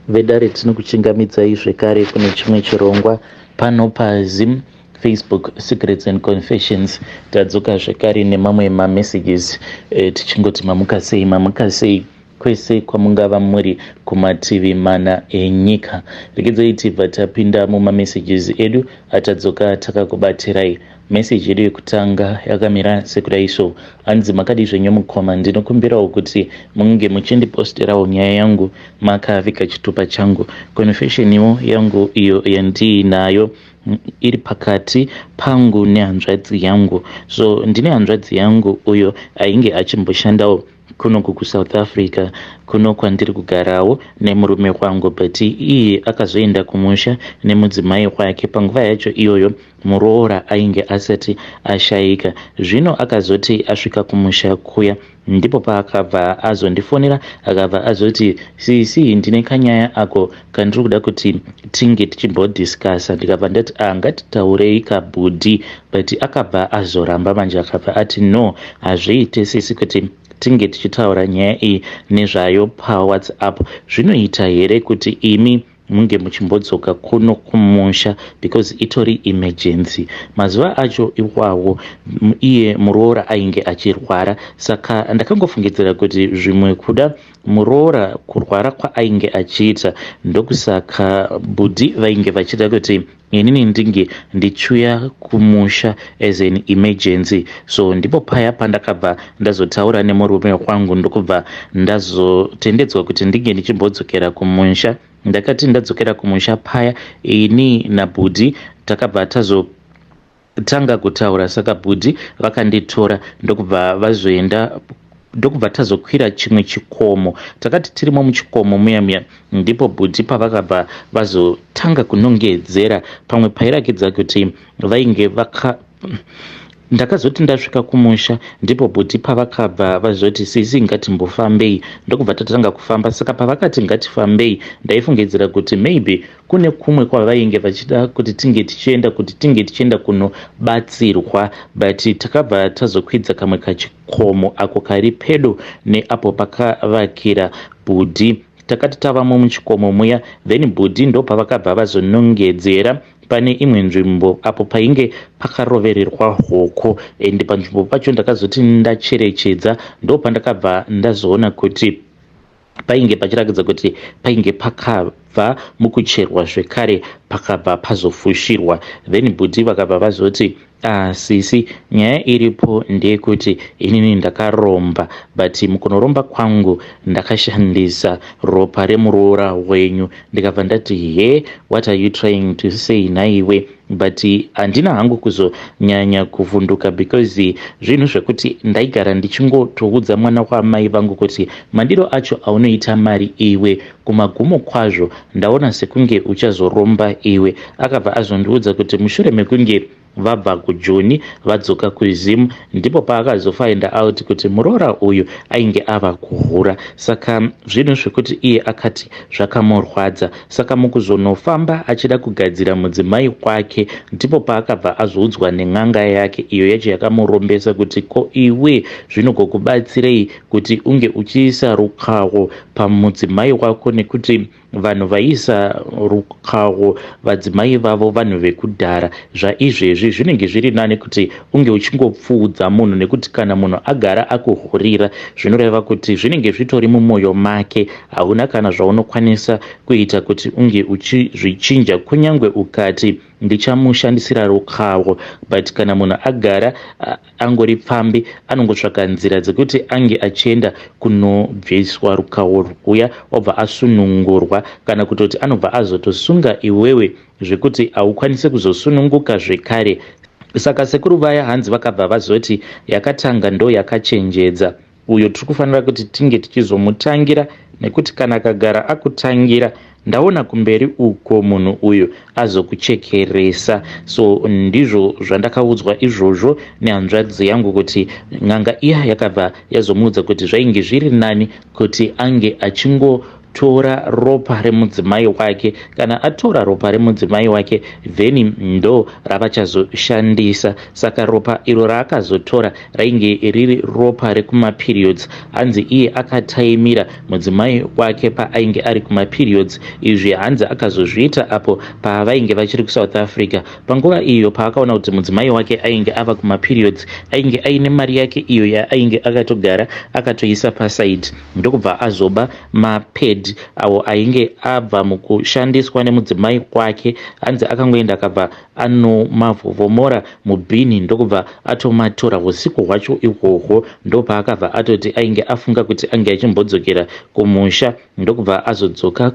Vedare tinokuchingamidzai zvekare kune chimwe chirongwa pano paZim Facebook Secrets and Confessions. Tadzoka zvekare nemamwe mamessages tichingoti mamuka sei, mamuka sei kwese kwamungava muri kumativi mana enyika. Regedzai tibva tapinda mumamessages edu atadzoka takakubatirai. Message yedu yekutanga yakamira sekudai so. Hanzi makadii zvenyu mukoma, ndinokumbirawo kuti munge muchindiposterawo nyaya yangu makaviga chitupa changu. Confession yangu iyo yandiinayo iri pakati pangu nehanzvadzi yangu. So ndine hanzvadzi yangu uyo ainge achimboshandawo kunoku kuSouth Africa kuno kwandiri kugarawo nemurume wangu, but iye akazoenda kumusha nemudzimai wake. Panguva yacho iyoyo muroora ainge asati ashayika. Zvino akazoti asvika kumusha kuya ndipo paakabva azondifonera, akabva azoti, "Sisi, ndine kanyaya ako kandiri kuda kuti tinge tichimbodiscussa." Ndikabva ndati, "Ah, ngatitaurei kabhudhi," but akabva azoramba manje, akabva ati, "No, hazviite sisi kuti tinge tichitaura nyaya iyi nezvayo paWhatsApp. Zvinoita here kuti imi munge muchimbodzoka kuno kumusha, because itori emergency?" Mazuva acho iwawo iye muroora ainge achirwara, saka ndakangofungidzira kuti zvimwe kuda muroora kurwara kwaainge achiita ndokusaka bhudhi vainge vachida kuti inini ndinge ndichiuya kumusha as an emergency. So ndipo paya pandakabva ndazotaura nemurume wangu, ndokubva ndazotendedzwa kuti ndinge ndichimbodzokera kumusha. Ndakati ndadzokera kumusha paya, ini nabhudhi takabva tazotanga kutaura. Saka bhudhi vakanditora, ndokubva vazoenda, ndokubva tazokwira chimwe chikomo. Takati tirimo muchikomo muya muya, ndipo bhudhi pavakabva vazotanga kunongedzera pamwe pairakidza kuti vainge vaka. Ndakazoti ndasvika kumusha, ndipo bhudhi pavakabva vazoti, "Sisi, ngatimbofambei." Ndokubva tatanga kufamba. Saka pavakati ngatifambei, ndaifungidzira kuti maybe kune kumwe kwavainge vachida kuti tinge tichienda, kuti tinge tichienda kunobatsirwa, but takabva tazokwidza kamwe kachikomo ako kari pedo neapo pakavakira bhudhi. Takati tavamo muchikomo muya, then bhudhi ndo pavakabva vazonongedzera pane imwe nzvimbo apo painge pakarovererwa hoko, and panzvimbo pacho ndakazoti ndacherechedza, ndo pandakabva ndazoona kuti painge pachirakidza kuti painge pakabva mukucherwa zvekare, pakabva pazofushirwa. Then bhudhi vakabva vazoti, "Ah, sisi, nyaya iripo ndeyekuti inini ndakaromba, but mukunoromba kwangu ndakashandisa ropa remuroora wenyu." Ndikabva ndati, "He, what are you trying to say nhaiwe?" But handina hangu kuzonyanya kuvhunduka, because zvinhu zvekuti ndaigara ndichingotoudza mwana wamai vangu kuti madiro acho aunoita mari iwe, kumagumo kwazvo ndaona sekunge uchazoromba iwe. Akabva azondiudza kuti mushure mekunge vabva kuJoni vadzoka kuZim, ndipo paakazofinda out kuti muroora uyu ainge ava kuhura. Saka zvinhu zvekuti iye akati zvakamurwadza. Saka mukuzonofamba achida kugadzira mudzimai wake, ndipo paakabva azoudzwa nen'anga yake iyo yacho yakamurombesa kuti, "Ko iwe, zvinogokubatsirei kuti unge uchiisa rukawo pamudzimai wako?" Nekuti vanhu vaiisa rukawo vadzimai vavo vanhu vekudhara. Zvaizvezvi zvinenge zviri nani kuti unge uchingopfuudza munhu, nekuti kana munhu agara akuhurira, zvinoreva kuti zvinenge zvitori mumwoyo make. Hauna kana zvaunokwanisa kuita kuti unge uchizvichinja, kunyange ukati ndichamushandisira rukawo, but kana munhu agara angori pfambi, anongotsvaka nzira dzekuti ange achienda kunobviswa rukawo rwuya, obva asunungurwa, kana kutoti anobva azotosunga iwewe zvekuti haukwanisi kuzosununguka zvekare. Saka sekuru vaya hanzi vakabva vazoti yakatanga ndo yakachenjedza uyo, tiri kufanira kuti tinge tichizomutangira, nekuti kana akagara akutangira, ndaona kumberi uko munhu uyu azokuchekeresa. So ndizvo zvandakaudzwa izvozvo nehanzvadzi yangu, kuti n'anga iya yakabva yazomuudza kuti zvainge zviri nani kuti ange achingo achizotora ropa remudzimai wake. Kana atora ropa remudzimai wake, then ndo ravachazoshandisa. Saka ropa iro raakazotora rainge riri ropa rekumaperiods. Hanzi iye akataimira mudzimai wake paainge ari kumaperiods. Izvi hanzi akazozviita apo pavainge vachiri kuSouth Africa. Panguva iyo paakaona kuti mudzimai wake ainge ava kumaperiods, ainge aine mari yake iyo yaainge akatogara akatoisa pasaidi, ndokubva azoba mapad awo ainge abva mukushandiswa nemudzimai wake. Hanzi akangoenda, akabva anomavhovhomora mubhini, ndokubva atomatora usiku hwacho ihwohwo. Ndopaakabva atoti ainge afunga kuti ange achimbodzokera kumusha, ndokubva azodzoka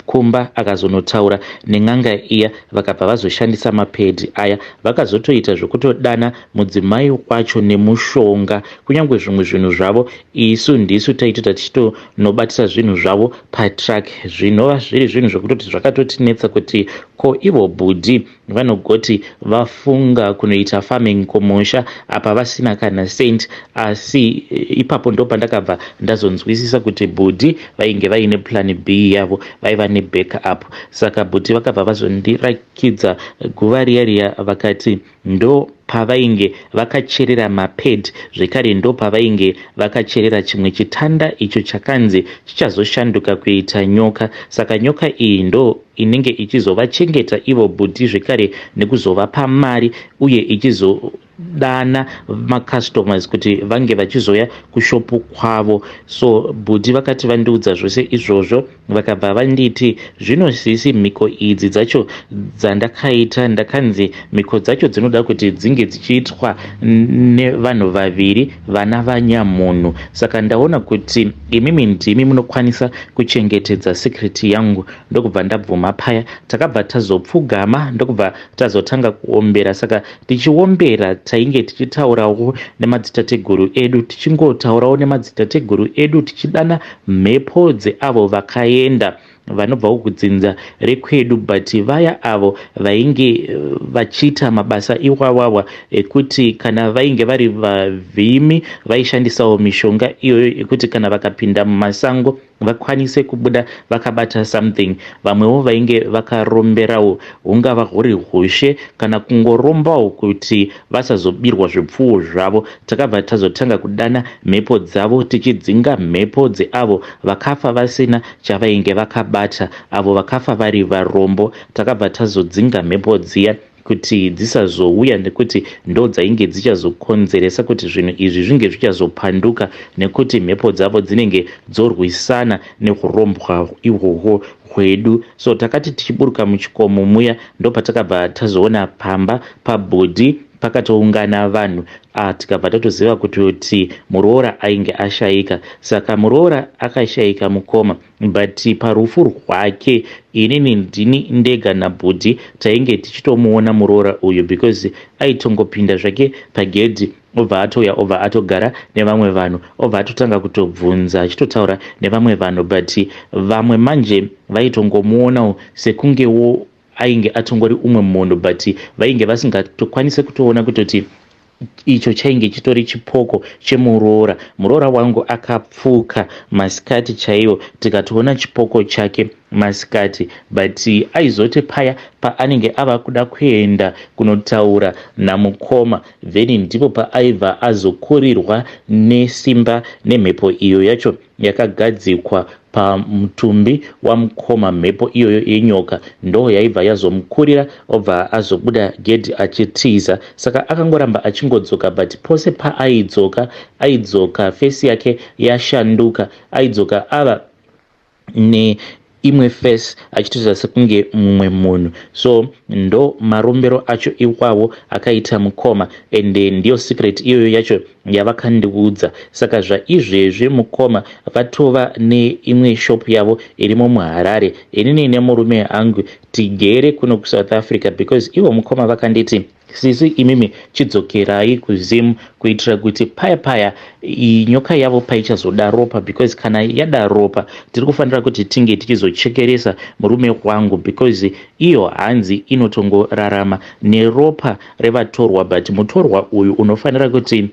kumba, akazonotaura nen'anga iya, vakabva vazoshandisa mapedhi aya. Vakazotoita zvekutodana mudzimai wacho nemushonga. Kunyange zvimwe zvinhu zvavo isu ndisu taitota tichitonobatisa zvinhu zvavo patruck, zvinova zviri zvinhu zvekutoti zvakatotinetsa kuti ko ivo bhudhi vanogoti vafunga kunoita farming kumusha apa vasina kana cent. Asi ipapo ndo pandakabva ndazonzwisisa kuti bhudhi vainge vaine plan B yavo, vaiva nebackup. Saka bhudhi vakabva vazondirakidza guva riya riya, vakati ndo pavainge vakacherera maped, zvekare ndo pavainge vakacherera chimwe chitanda icho chakanzi chichazoshanduka kuita nyoka. Saka nyoka iyi ndo inenge ichizovachengeta ivo bhudhi, zvekare nekuzovapa mari, uye ichizodana macustomers kuti vange vachizoya kushopu kwavo. So bhudhi vakati vandiudza zvose izvozvo, vakabva vanditi, "Zvino sisi, mhiko idzi dzacho dzandakaita, ndakanzi mhiko dzacho dzinoda kuti dzinge dzichiitwa nevanhu vaviri, vana vanyamunhu. Saka ndaona kuti imimi ndimi munokwanisa kuchengetedza secret yangu." Ndokubva ndabvuma paya. Takabva tazopfugama, ndokubva tazotanga kuombera. Saka tichiombera tainge tichitaurawo nemadzitateguru edu, tichingotaurawo nemadzitateguru edu, tichidana mhepo dzeavo vakaenda vanobvawo kudzinza rekwedu, but vaya avo vainge vachiita mabasa iwawawa ekuti kana vainge vari vavhimi, vaishandisawo mishonga iyoyo yekuti kana vakapinda mumasango vakwanise kubuda vakabata something. Vamwewo vainge vakaromberawo, hungava huri hushe kana kungorombawo kuti vasazobirwa zvipfuwo zvavo. Takabva tazotanga kudana mhepo dzavo, tichidzinga mhepo dzeavo vakafa vasina chavainge vakabata, avo vakafa vari varombo. Takabva tazodzinga mhepo dziya kuti dzisazouya, nekuti ndo dzainge dzichazokonzeresa kuti zvinhu izvi zvinge zvichazopanduka, nekuti mhepo dzavo dzinenge dzorwisana neurombwa ihwohwo hwedu. So takati tichiburuka muchikomo muya, ndopatakabva tazoona pamba pabhudhi pakatoungana vanhu. Tikabva tatoziva kuti muroora ainge ashayika. Saka muroora akashayika, mukoma, but parufu rwake inini ndini ndega nabhudhi tainge tichitomuona muroora uyu, because aitongopinda zvake pagedhi, obva atouya, obva atogara nevamwe vanhu, obva atotanga kutobvunza, achitotaura nevamwe vanhu. But vamwe manje vaitongomuonawo sekungewo ainge atongori umwe munhu, but vainge vasingatokwanisi kutoona kutoti icho chainge chitori chipoko chemuroora. Muroora wangu akapfuka masikati chaiwo, tikatoona chipoko chake masikati. But aizoti paya paanenge ava kuda kuenda kunotaura namukoma, then ndipo paaibva azokurirwa nesimba nemhepo iyo yacho yakagadzikwa pamutumbi wamukoma. Mhepo iyoyo yenyoka ndo yaibva yazomukurira, obva azobuda gedhi achitiza. Saka akangoramba achingodzoka, but pose paaidzoka, aidzoka face yake yashanduka, aidzoka ava neimwe face, achitoita sekunge mumwe munhu. So ndo marombero acho iwawo akaita mukoma, ende ndiyo secret iyoyo yacho yavakandiudza. Saka zvaizvezvi mukoma vatova neimwe shop yavo irimo muHarare. Inini nemurume angu tigere kuno kuSouth Africa, because ivo mukoma vakanditi, "Sisi, imimi chidzokerai kuZim, kuitira kuti paya paya nyoka yavo paichazoda ropa, because kana yada ropa tiri kufanira kuti tinge tichizochekeresa murume wangu, because iyo hanzi inotongorarama neropa revatorwa, but mutorwa uyu unofanira kuti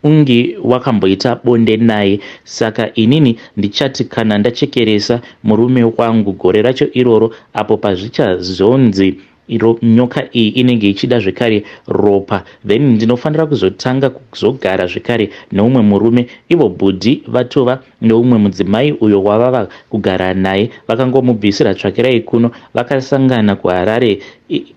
unge wakamboita bonde naye. Saka inini ndichati kana ndachekeresa murume wangu gore racho iroro apo pazvichazonzi iro nyoka iyi inenge ichida zvekare ropa then ndinofanira kuzotanga kuzogara zvekare neumwe murume ivo bhudhi vatova neumwe mudzimai uyo wavava kugara naye vakangomubvisira tsvakirai kuno vakasangana kuHarare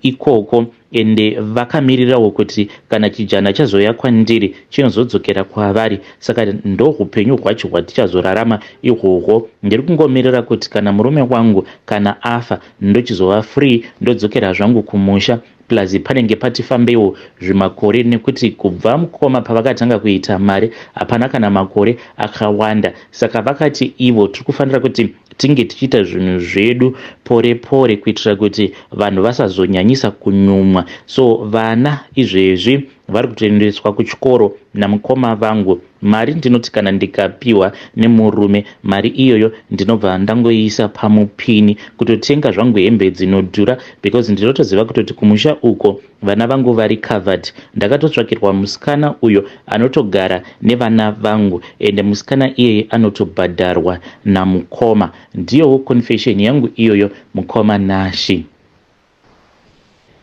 ikoko ende vakamirirawo kuti kana chijana chazouya kwandiri chinozodzokera kwavari saka ndohupenyu hwacho hwatichazorarama ihwohwo ndiri kungomirira kuti kana murume wangu kana afa ndochizova free ndodzokera zvangu kumusha plus panenge pati fambeiwo zvimakore nekuti kubva mukoma pavakatanga kuita mari hapana kana makore akawanda saka vakati ivo tiri kufanira kuti tinge tichiita zvinhu zvedu pore pore kuitira kuti vanhu vasazonyanyisa kunyumwa so vana izvezvi vari kutoendeswa kuchikoro namukoma vangu mari ndinoti kana ndikapiwa nemurume mari iyoyo ndinobva ndangoiisa pamupini kutotenga zvangu hembe dzinodhura because ndinotoziva kutoti kumusha uko vana vangu vari covered ndakatotsvakirwa musikana uyo anotogara nevana vangu ende musikana iyeye anotobhadharwa namukoma ndiyowo confession yangu iyoyo mukoma Nashi.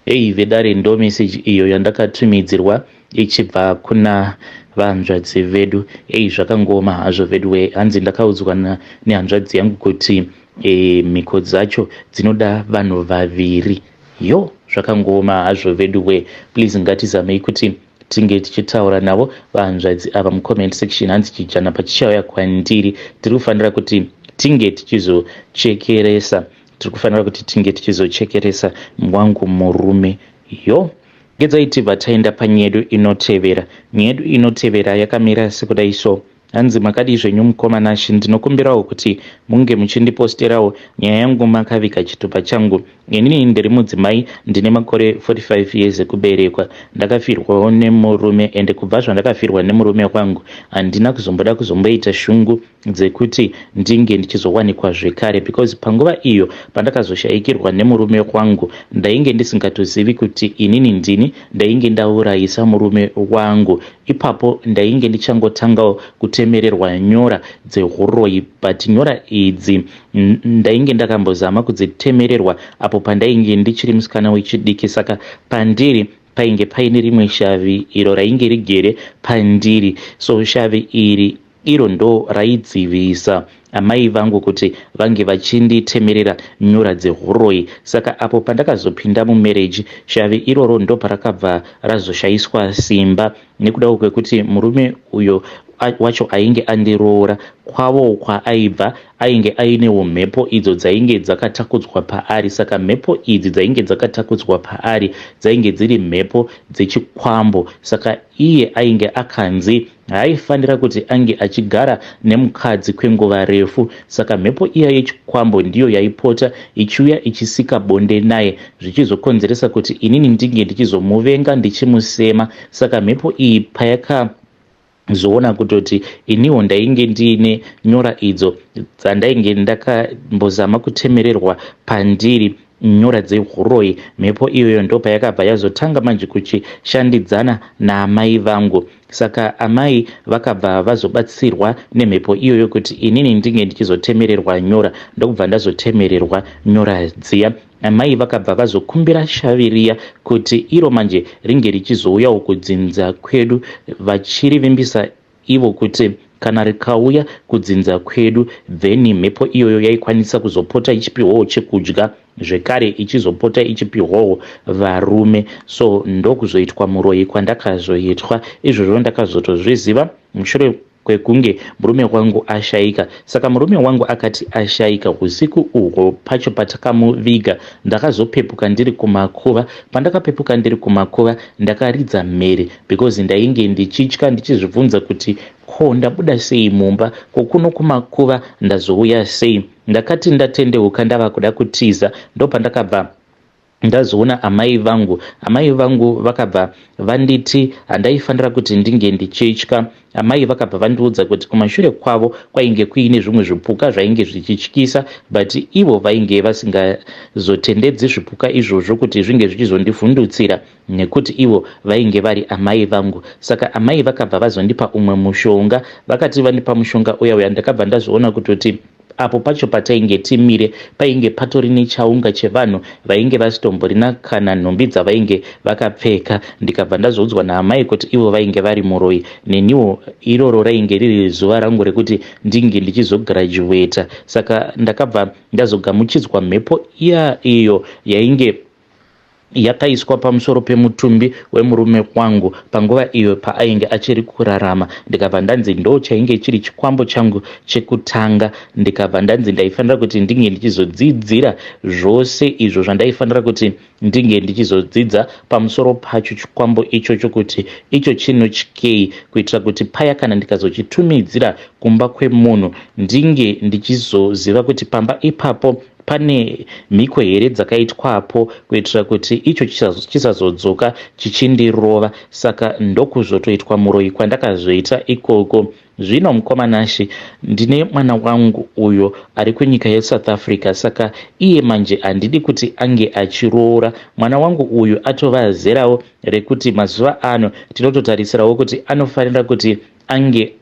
Hey vedare ndo message iyo yandakatumidzirwa ichibva kuna vanzvadzi vedu. Ei zvakangooma hazvo veduwe hanzi ndakaudzwa nehanzvadzi yangu kuti e, mhiko dzacho dzinoda vanhu vaviri. Yo zvakangooma hazvo veduwe please ngatizamei kuti tinge tichitaura navo vahanzvadzi ava mucomment section hanzi chijana pachichauya kwandiri tiri kufanira kuti tinge tichizochekeresa tiri kufanira kuti tinge tichizochekeresa wangu murume yo ngedzai tibva taenda panyedu inotevera nyedu inotevera yakamira sekudai so hanzi makadii zvenyu mukoma Nashi ndinokumbirawo kuti munge muchindiposterawo nyaya yangu makaviga chitupa changu inini ndiri mudzimai ndine makore 45 years ekuberekwa ndakafirwawo nemurume ende kubva zvandakafirwa nemurume wangu handina kuzomboda kuzomboita shungu dzekuti ndinge ndichizowanikwa zvekare because panguva iyo pandakazoshaikirwa nemurume wangu ndainge ndisingatozivi kuti inini ndini ndainge ndaurayisa murume wangu ipapo ndainge ndichangotangawo kutemererwa nyora dzehuroyi but nyora idzi ndainge ndakambozama kudzitemererwa apo pandainge ndichiri musikana wechidiki saka pandiri painge paine rimwe shavi iro rainge rigere pandiri so shavi iri iro ndo raidzivisa amai vangu kuti vange vachinditemerera nyora dzehuroyi saka apo pandakazopinda mumarriage shavi iroro ndo parakabva razoshayiswa simba nekudawo kwekuti murume uyo wacho ainge andiroora kwavo kwaaibva ainge ainewo mhepo idzo dzainge dzakatakudzwa paari saka mhepo idzi dzainge dzakatakudzwa paari dzainge dziri mhepo dzechikwambo saka iye ainge akanzi haaifanira kuti ange achigara nemukadzi kwenguva refu saka mhepo iya yechikwambo ndiyo yaipota ichiuya ichisika bonde naye zvichizokonzeresa kuti inini ndinge ndichizomuvenga ndichimusema saka mhepo iyi payaka zoona kutoti iniwo ndainge ndiine nyora idzo dzandainge ndakambozama kutemererwa pandiri nyora dzehuroyi mhepo iyoyo ndo payakabva yazotanga manje kuchishandidzana naamai vangu saka amai vakabva vazobatsirwa nemhepo iyoyo kuti inini ndinge ndichizotemererwa nyora ndokubva ndazotemererwa nyora dziya amai vakabva vazokumbira shavi riya kuti iro manje ringe richizouyawo kudzinza kwedu vachirivimbisa ivo kuti kana rikauya kudzinza kwedu then mhepo iyoyo yaikwanisa kuzopota ichipihwawo chekudya zvekare ichizopota ichipihwawo varume so ndokuzoitwa muroyi kwandakazoitwa izvozvo ndakazotozviziva mushure kwekunge murume wangu ashaika saka murume wangu akati ashaika usiku uhwo pacho patakamuviga ndakazopepuka ndiri kumakuva pandakapepuka ndiri kumakuva ndakaridza mhere because ndainge ndichitya ndichizvibvunza kuti ko ndabuda sei mumba ko kuno kumakuva ndazouya sei ndakati ndatendeuka ndava kuda kutiza ndopandakabva. Ndazoona amai vangu. Amai vangu vakabva vanditi handaifanira kuti ndinge ndichitya. Amai vakabva vandiudza kuti kumashure kwavo kwainge kuine zvimwe zvipuka zvainge zvichityisa, but ivo vainge vasingazotendedzi zvipuka izvozvo kuti zvinge zvichizondivhundutsira nekuti ivo vainge vari amai vangu. Saka amai vakabva vazondipa umwe mushonga. Vakati vandipa mushonga uya uya, ndakabva ndazoona kutoti apo pacho patainge timire painge patori nechaunga chevanhu vainge vasitomborina kana nhumbi dzavainge vakapfeka. Ndikabva ndazoudzwa naamai kuti ivo vainge vari muroyi. Neniwo iroro rainge riri zuva rangu rekuti ndinge ndichizograduata, saka ndakabva ndazogamuchidzwa mhepo iya iyo yainge yakaiswa pamusoro pemutumbi wemurume wangu panguva iyo paainge achiri kurarama. Ndikabva ndanzi ndo chainge chiri chikwambo changu chekutanga. Ndikabva ndanzi ndaifanira kuti ndinge ndichizodzidzira zvose izvo zvandaifanira kuti ndinge ndichizodzidza pamusoro pacho chikwambo ichocho, kuti icho chinotyei, kuitira kuti paya kana ndikazochitumidzira kumba kwemunhu ndinge ndichizoziva kuti pamba ipapo pane mhiko here dzakaitwapo, kuitira kuti icho chisazodzoka chichindirova. Saka ndokuzotoitwa muroyi kwandakazoita ikoko. Zvino mukoma Nashe, ndine mwana wangu uyo ari kunyika yeSouth Africa, saka iye manje handidi kuti ange achiroora. Mwana wangu uyu atova zerawo rekuti mazuva ano tinototarisirawo kuti anofanira kuti ange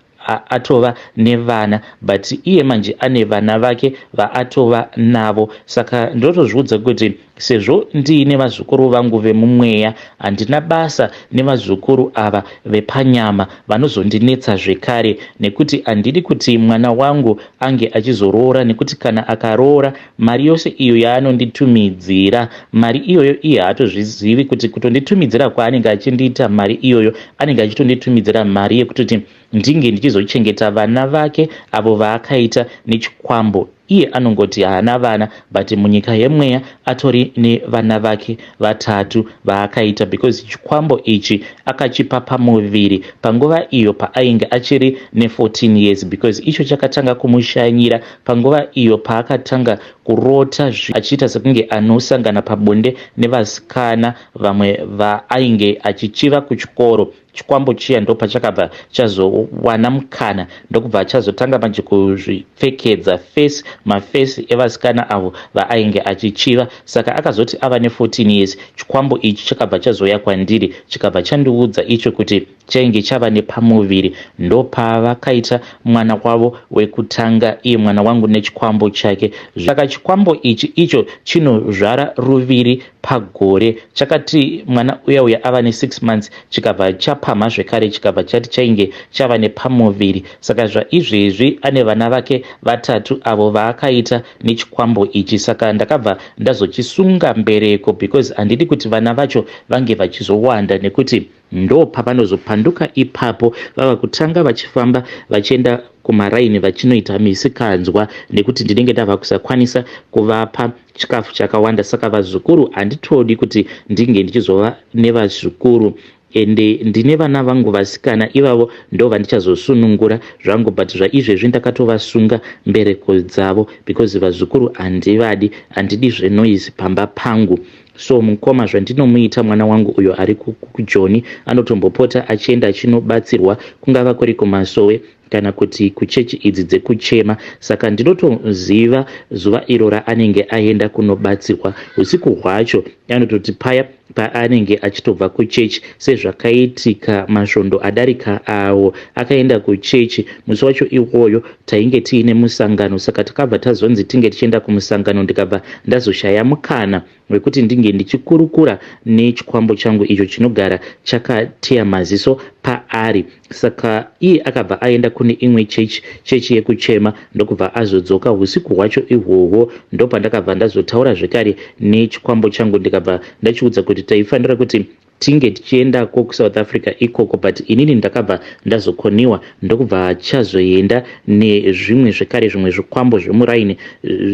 atova nevana, but iye manje ane vana vake vaatova navo. Saka ndinotozviudza kuti sezvo ndiine vazukuru vangu vemumweya, handina basa nevazukuru ava vepanyama vanozondinetsa zvekare, nekuti handidi kuti mwana wangu ange achizoroora, nekuti kana akaroora, mari yose iyo yaanonditumidzira, mari iyoyo iye haatozvizivi kuti kutonditumidzira kwaanenge achindiita mari iyoyo, anenge achitonditumidzira mari yekutoti ndinge ndichizochengeta vana vake avo vaakaita nechikwambo. Iye anongoti haana vana, but munyika yemweya atori nevana vake vatatu vaakaita, because chikwambo ichi akachipa pamuviri panguva iyo paainge achiri ne14 years, because icho chakatanga kumushanyira panguva iyo paakatanga kurota achiita sekunge anosangana pabonde nevasikana vamwe vaainge achichiva kuchikoro. Chikwambo chiya ndopachakabva chazowana mukana, ndokubva chazotanga manje kuzvipfekedza face mafesi evasikana avo vaainge achichiva. Saka akazoti ava ne14 years, chikwambo ichi chakabva chazouya kwandiri, chikabva chandiudza icho kuti chainge chava nepamuviri. Ndopavakaita mwana wavo wekutanga, iye mwana wangu, nechikwambo chake. Saka chikwambo ichi icho chinozvara ruviri pagore. Chakati mwana uya uya ava ne6 months, chikabva chapamha zvekare, chikabva chati chainge chava nepamuviri. Saka zvaizvezvi ane vana vake vatatu avo vaakaita nechikwambo ichi. Saka ndakabva ndazochisunga mbereko, because handidi kuti vana vacho vange vachizowanda, nekuti ndo pavanozopanduka ipapo, vava kutanga vachifamba vachienda kumaraini vachinoita misikanzwa, nekuti ndinenge ndava kusakwanisa kuvapa chikafu chakawanda. Saka vazukuru handitodi kuti ndinge ndichizova nevazukuru, ende ndine vana vangu vasikana, ivavo ndo vandichazosunungura zvangu, but zvaizvezvi ndakatovasunga mbereko dzavo, because vazukuru handivadi, handidi zvenoise pamba pangu. So mukoma, zvandinomuita mwana wangu uyo ari kuJoni, anotombopota achienda achinobatsirwa, kungava kuri kumasowe kana kuti kuchechi idzi dzekuchema. Saka ndinotoziva zuva iro raanenge aenda kunobatsirwa, usiku hwacho anototi paya paanenge achitobva kuchechi, sezvakaitika masvondo adarika awo. Akaenda kuchechi musi wacho iwoyo tainge tiine musangano, saka takabva tazonzi tinge tichienda kumusangano. Ndikabva ndazoshaya mukana wekuti ndinge ndichikurukura nechikwambo changu icho chinogara chakateya maziso paari. Saka iye akabva aenda kune imwe chechi, chechi yekuchema, ndokubva azodzoka usiku hwacho ihwohwo. Ndopandakabva ndazotaura zvekare nechikwambo changu, ndikabva ndachiudza kuti taifanira kuti tinge tichiendako kuSouth Africa ikoko, but inini ndakabva ndazokoniwa, ndokubva chazoenda nezvimwe zvekare, zvimwe zvikwambo zvemuraini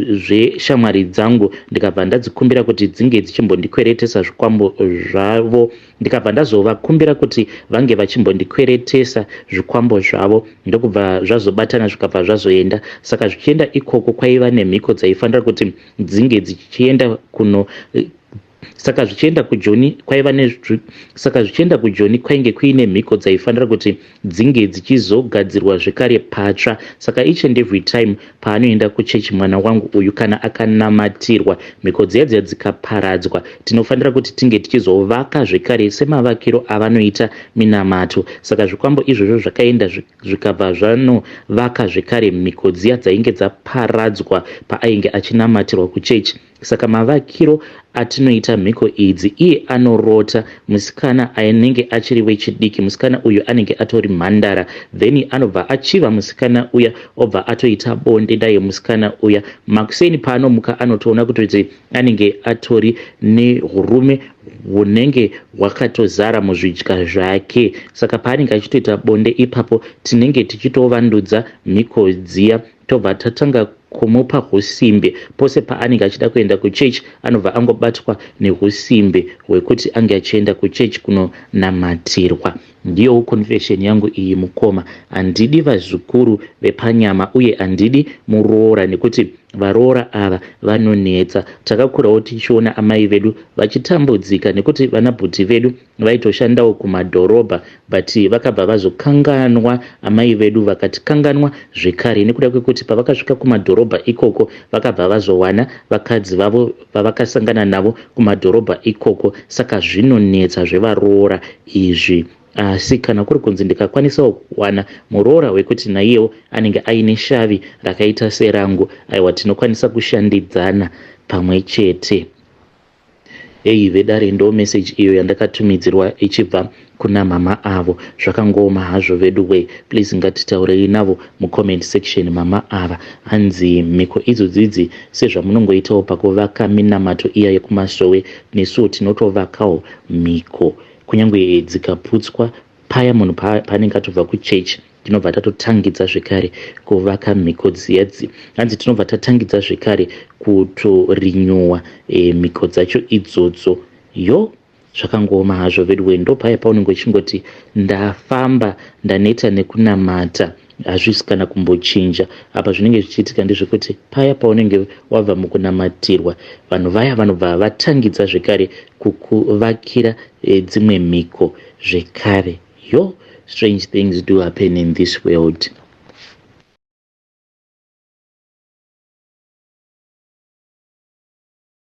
zveshamwari dzangu. Ndikabva ndadzikumbira kuti dzinge dzichimbondikweretesa zvikwambo zvavo. Ndikabva ndazovakumbira kuti vange vachimbondikweretesa zvikwambo zvavo, ndokubva zvazobatana, zvikabva zvazoenda. Saka zvichienda ikoko kwaiva nemhiko dzaifanira kuti dzinge dzichienda kuno. Saka zvichienda kuJoni kwaiva ne saka zvichienda kuJoni kwainge kuine mhiko dzaifanira kuti dzinge dzichizogadzirwa zvekare patsva. Saka each and every time paanoenda kuchechi mwana wangu uyu kana akanamatirwa mhiko dziya dziya dzikaparadzwa tinofanira kuti tinge tichizovaka zvekare semavakiro avanoita minamato. Saka zvikwambo izvozvo zvakaenda zvikabva zvanovaka zvekare mhiko dziya dzainge dzaparadzwa paainge achinamatirwa kuchechi. Saka mavakiro atinoita mhiko idzi, iye anorota musikana anenge achiri wechidiki, musikana uyu anenge atori mhandara, then anobva achiva musikana uya obva atoita bonde naye musikana uya. Makuseni paanomuka anotoona kutoti anenge atori nehurume hunenge hwakatozara muzvidya zvake. Saka paanenge achitoita bonde ipapo tinenge tichitovandudza mhiko dziya tobva tatanga kumupa husimbe. Pose paanenge achida kuenda kuchechi anobva angobatwa nehusimbe hwekuti ange achienda kuchechi kunonamatirwa. Ndiyowo confession yangu iyi mukoma. Handidi vazukuru vepanyama uye handidi muroora nekuti varoora ava vanonetsa. Takakurawo tichiona amai vedu vachitambudzika nekuti vanabhuti vedu vaitoshandawo kumadhorobha but vakabva vazokanganwa amai vedu vakatikanganwa zvekare nekuda kwekuti pavakasvika kumadhorobha ikoko vakabva vazowana vakadzi vavo vavakasangana navo kumadhorobha ikoko saka zvinonetsa zvevaroora izvi asi kana kuri kunzi ndikakwanisawo kuwana muroora wekuti naiyewo anenge aine shavi rakaita serangu aiwa tinokwanisa kushandidzana pamwe chete. Heyi vedare ndo message iyo yandakatumidzirwa ichibva kuna mama avo. Zvakangooma hazvo veduwee. Please ngatitaurei navo mucomment section mama ava. Hanzi mhiko idzodzidzi sezvamunongoitawo pakuvaka minamato iya yekumasowe nesuwo tinotovakawo mhiko kunyangwe dzikaputswa paya munhu paanenge atobva kuchurch tinobva tatotangidza zvekare kuvaka mhiko dziya dzi hanzi tinobva tatangidza zvekare kutorinyuwa e, mhiko dzacho idzodzo yo zvakangooma hazvo veduwe ndopaya paunenge uchingoti ndafamba ndaneta nekunamata hazvisi kana kumbochinja apa zvinenge zvichiitika ndezvekuti paya paunenge wabva mukunamatirwa vanhu vaya vanobva vatangidza zvekare kukuvakira e, dzimwe mhiko zvekare yo strange things do happen in this world.